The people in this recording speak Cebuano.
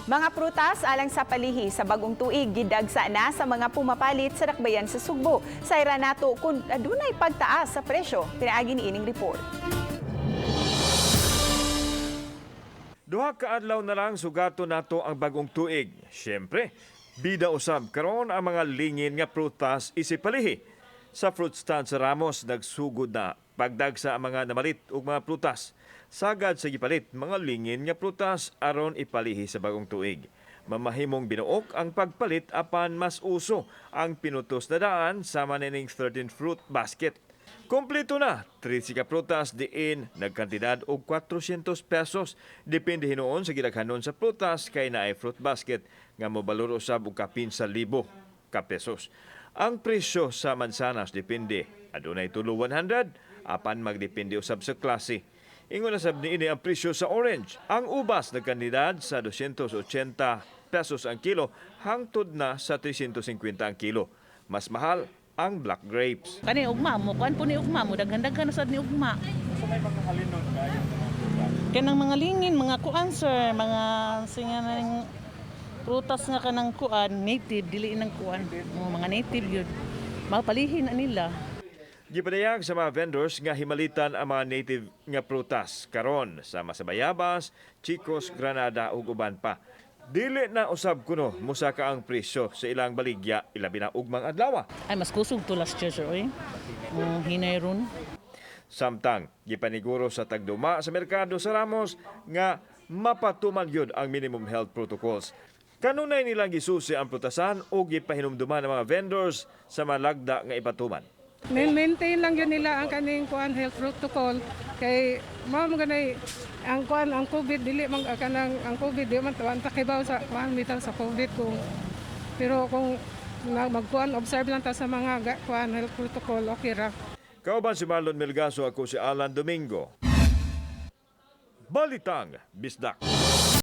Mga prutas alang sa palihi sa bagong tuig gidagsa na sa mga pumapalit sa dakbayan sa Sugbo. Sayra nato kung adunay pagtaas sa presyo. Pinaagi ni ining report. 2 ka adlaw na lang sugato nato ang bagong tuig. Siyempre, bida usab karon ang mga lingin nga prutas isip palihi. Sa fruit stand sa Ramos, nagsugod na pagdagsa ang mga namalit og mga prutas. Sagad sa gipalit mga lingin nga prutas aron ipalihi sa bagong tuig. Mamahimong binuok ang pagpalit apan mas uso ang pinutos na daan sama nining 13 fruit basket. Kompleto na, 13 ka prutas diin nagkantidad og 400 pesos. Depende hinuon sa gidaghanon sa prutas kay naay fruit basket nga mobalor usab og kapin sa libo ka pesos. Ang presyo sa mansanas depende. Adunay tulo 100 apan magdepende usab sa klase. Ingon na sab niini ang presyo sa orange. Ang ubas nagkantidad sa 280 pesos ang kilo hangtod na sa 350 ang kilo. Mas mahal ang black grapes. Kani ugma mo, kuan po ni ugma mo, daghan-daghan na sad ni ugma. So may mga halinon kayo? Kanang mga lingin, mga kuan, sir, mga singa ng prutas nga kanang kuan, native, dili nang kuan. Oh, mga native yun. Mapalihin na nila. Gipadayag sa mga vendors nga himalitan ang mga native nga prutas karon sama sa bayabas, chicos, granada ug uban pa. Dili na usab kuno mosaka ang presyo sa ilang baligya, ilabi na ugmang adlaw. Ay, mas kusog to last year, sir, oy. Oh, hinay ron. Samtang gipaniguro sa tagduma sa merkado sa Ramos nga mapatuman gyud ang minimum health protocols. Kanunay nilang gisusi ang prutasan ug gipahinumduman ang mga vendors sa malagda nga ipatuman. Maintain lang yun nila ang kaning kuan, health protocol, kay mao man ganay ang kuan, ang COVID, dili man kanang ang COVID, di man tawan takibaw sa kuan bitaw sa COVID kung pero kung magkuan, observe lang ta sa mga kuan, health protocol, okay ra. Kauban si Marlon Melgaso, ako si Alan Domingo. Balitang Bisdak.